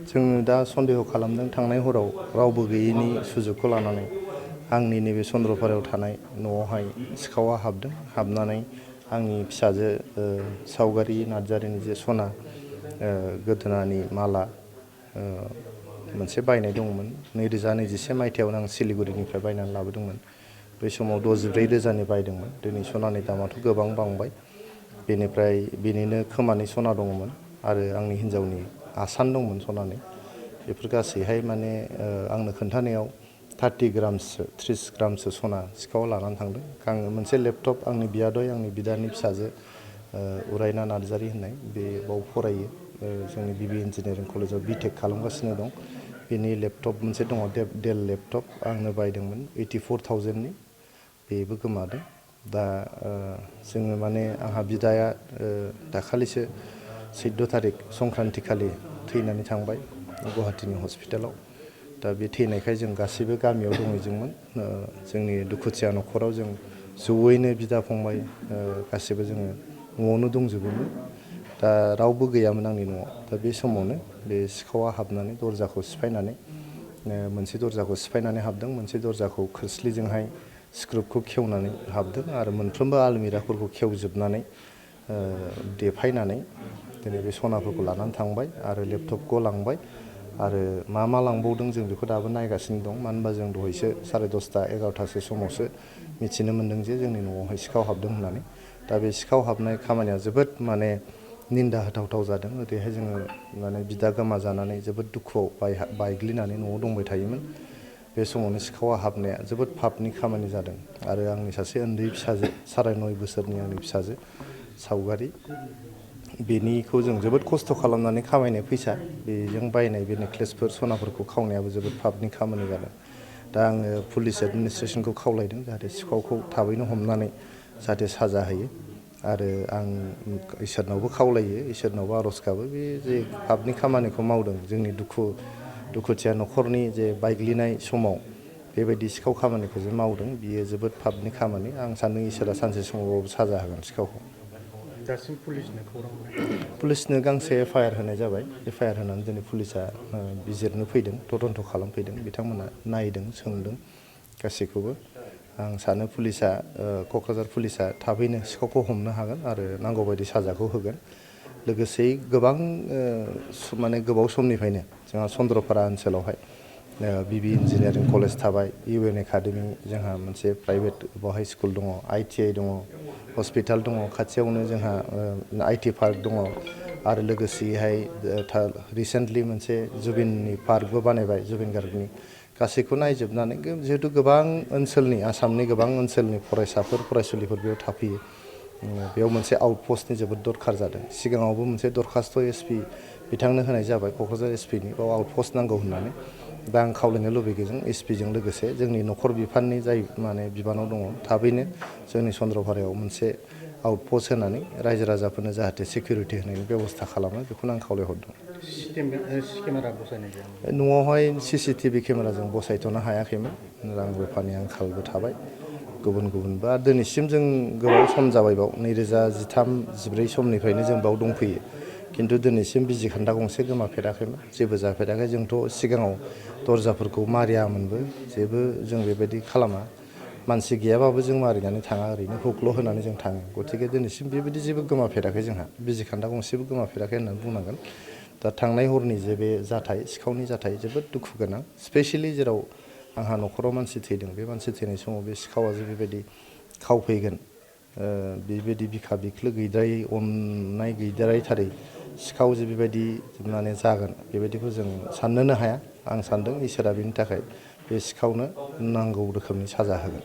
जोङो दा सन्देह खालामदों थांनाय हराव रावबो गैयैनि सुजुगखौ लानानै आंनि नैबे चन्द्रपारायाव थानाय न'आवहाय सिखावा हाबदों। हाबनानै आंनि फिसाजो सावगारि नार्जारिनि जे सना गोदोनानि माला मोनसे बायनाय दंमोन 2021 मायथाइयावनो आं सिलिगुरिनिफ्राय बायनानै लाबोदोंमोन। बै समाव 64,000नि बायदोंमोन। दिनै सनानि दामाथ' गोबां बांबाय। बेनिफ्राय बेनिनो खोमानि सना दंमोन आरो आंनि हिन्जावनि आसान दंमोन सनानि। बेफोर गासैहाय माने आंनो खोन्थानायाव 30 ग्रामसो 30 ग्रामसो सना सिखावा लानानै थांदों। आङो मोनसे लेपटप आंनि बियादै आंनि बिदानि फिसाजो उरायना नार्जारि होननाय बे बाव फरायो जोंनि बिबि इन्जिनियारिं कलेजाव बिटेक खालामगासिनो दं। बेनि लेपटप मोनसे दङ डेल लेपटप आंनो बायदोंमोन 84,000नि बेबो गोमादों। दा जोङो माने आंहा बिदाया दाखालिसो 14 थारिख संक्रान्ति खालि थैनानै थांबाय गुवाहाटीनि हस्पिटालाव। दा बे थैनायखाय जों गासैबो गामियाव दंहैजोंमोन। जोंनि दुखुथिया न'खराव जों जयैनो बिदा फंबाय गासैबो जोङो न'आवनो दंजोबोमोन। दा रावबो गैयामोन आंनि न'आव। दा बे समावनो बे सिखावा हाबनानै दरजाखौ सिफायनानै मोनसे दरजाखौ सिफायनानै हाबदों। मोनसे दरजाखौ खोरस्लिजोंहाय स्क्रुपखौ खेवनानै हाबदों आरो मोनफ्रोमबो आलमिराफोरखौ खेवजोबनानै देफायनानै दिनै बे सनाफोरखौ लानानै थांबाय आरो लेपटपखौ लांबाय आरो मा लांबावदों जों बेखौ दाबो नायगासिनो दं। मानो होनबा जों दहायसो 10:30 11थासो समावसो मिथिनो मोन्दों जे जोंनि न'आवहाय सिखाव हाबदों होननानै। दा बे सिखाव हाबनाय खामानिया जोबोद माने निन्दा होथावथाव जादों। ओरैहाय जोङो माने बिदा गोमाजानानै जोबोद दुखुआव बायग्लिनानै न'आव दंबाय थायोमोन। बे समावनो सिखावा हाबनाया जोबोद पापनि खामानि जादों आरो आंनि सासे उन्दै फिसाजो 9.5 बोसोरनि आंनि फिसाजो सावगारि बेनिखौ जों जोबोद खस्थ' खालामनानै खामायनाय फैसा बेजों बायनाय बे नेक्लेसफोर सनाफोरखौ खावनायाबो जोबोद पापनि खामानि जादों। दा आङो पुलिस एडमिनिस्ट्रेसनखौ खावलायदों जाहाथे सिखावखौ थाबैनो हमनानै जाहाथे साजा होयो आरो आं इसोरनावबो खावलायो इसोरनावबो आर'ज गाबो बे जे पापनि खामानिखौ मावदों जोंनि दुखुथिया न'खरनि जे बायग्लिनाय समाव बेबायदि सिखाव खामानिखौ जे मावदों बियो जोबोद पापनि खामानि। आं सान्दों इसोरा सानसे समावबाबो साजा होगोन सिखावखौ। दासिम पुलिसनो खौरां हरनाय? पुलिसनो गांसे एफआइआर होनाय जाबाय। एफआइआर होनानै दिनै पुलिसा बिजिरनो फैदों तदन्त खालामफैदों। बिथांमोना नायदों सोंदों गासैखौबो। आं सानो पुलिसा क'क्राझार पुलिसा थाबैनो सिखावखौ हमनो हागोन आरो नांगौबायदि साजाखौ होगोन। लोगोसे गोबां माने गोबाव समनिफ्रायनो जोंहा चन्द्रपारा ओनसोलावहाय बिबि इन्जिनियारिं कलेज थाबाय इउएन एकाडेमि जोंहा मोनसे प्राइभेट बहाय स्कुल दङ ITI दङ हस्पिटाल दङ खाथियावनो जोंहा IT पार्क दङ आरो लोगोसेहाय रिसेन्टलि मोनसे जुबिननि पार्कबो बानायबाय जुबिन गार्गनि। गासैखौ नायजोबनानै जिहेतु गोबां ओनसोलनि आसामनि गोबां ओनसोलनि फरायसाफोर फरायसुलिफोर बेयाव थाफैयो। बेयाव मोनसे आउटपस्टनि जोबोद दरखार जादों। सिगाङावबो मोनसे दरखास्त SP बिथांनो होनाय जाबाय क'क्राझार SPनि बाव आउटपस्ट नांगौ होननानै। दा आं खावलायनो लुबैदों SPजों लोगोसे जोंनि न'खर बिफाननि जाय माने बिबानाव दङ थाबैनो जोंनि चन्द्रपारायाव मोनसे आउटपस्ट होनानै रायजो राजाफोरनो जाहाथे सिकिउरिटि होनायनि बेब'स्था खालामो बेखौनो आं खावलायहरदों। केमेरा बसायनाय जायामोन? न'आवहाय CCTV केमेराजों बसायथ'नो हायाखैमोन। रां रुफानि आंखालबो थाबाय गुबुनबो आरो दिनैसिम जों गोबाव सम जाबाय बाव 2013-14 समनिफ्रायनो जों बाव दंफैयो। खिन्थु दिनैसिम बिजि खोन्दा गंसे गोमाफेराखैमोन जेबो जाफेराखै। जोंथ' सिगाङाव दरजाफोरखौ मारियामोनबो जेबो जों बेबायदि खालामा। मानसि गैयाबाबो जों मारिनानै थाङा ओरैनो हुकल' होनानै जों थाङो। गतिके दिनैसिम बेबायदि जेबो गोमाफेराखै जोंहा बिजि खोन्दा गंसेबो गोमाफेराखै होननानै बुंनांगोन। दा थांनाय हरनि जे बे जाथाय सिखावनि जाथाय जोबोद दुखु गोनां। स्पेसियेलि जेराव आंहा न'खराव मानसि थैदों बे मानसि थैनाय समाव बे सिखावा जे बेबायदि खावफैगोन बेबायदि बिखा बिख्लो गैद्रायै अननाय गैद्रायथारै सिखाव जे बेबायदि माने जागोन बेबायदिखौ जों साननोनो हाया। आं सान्दों इसोरा बेनि थाखाय बे सिखावनो नांगौ रोखोमनि साजा होगोन।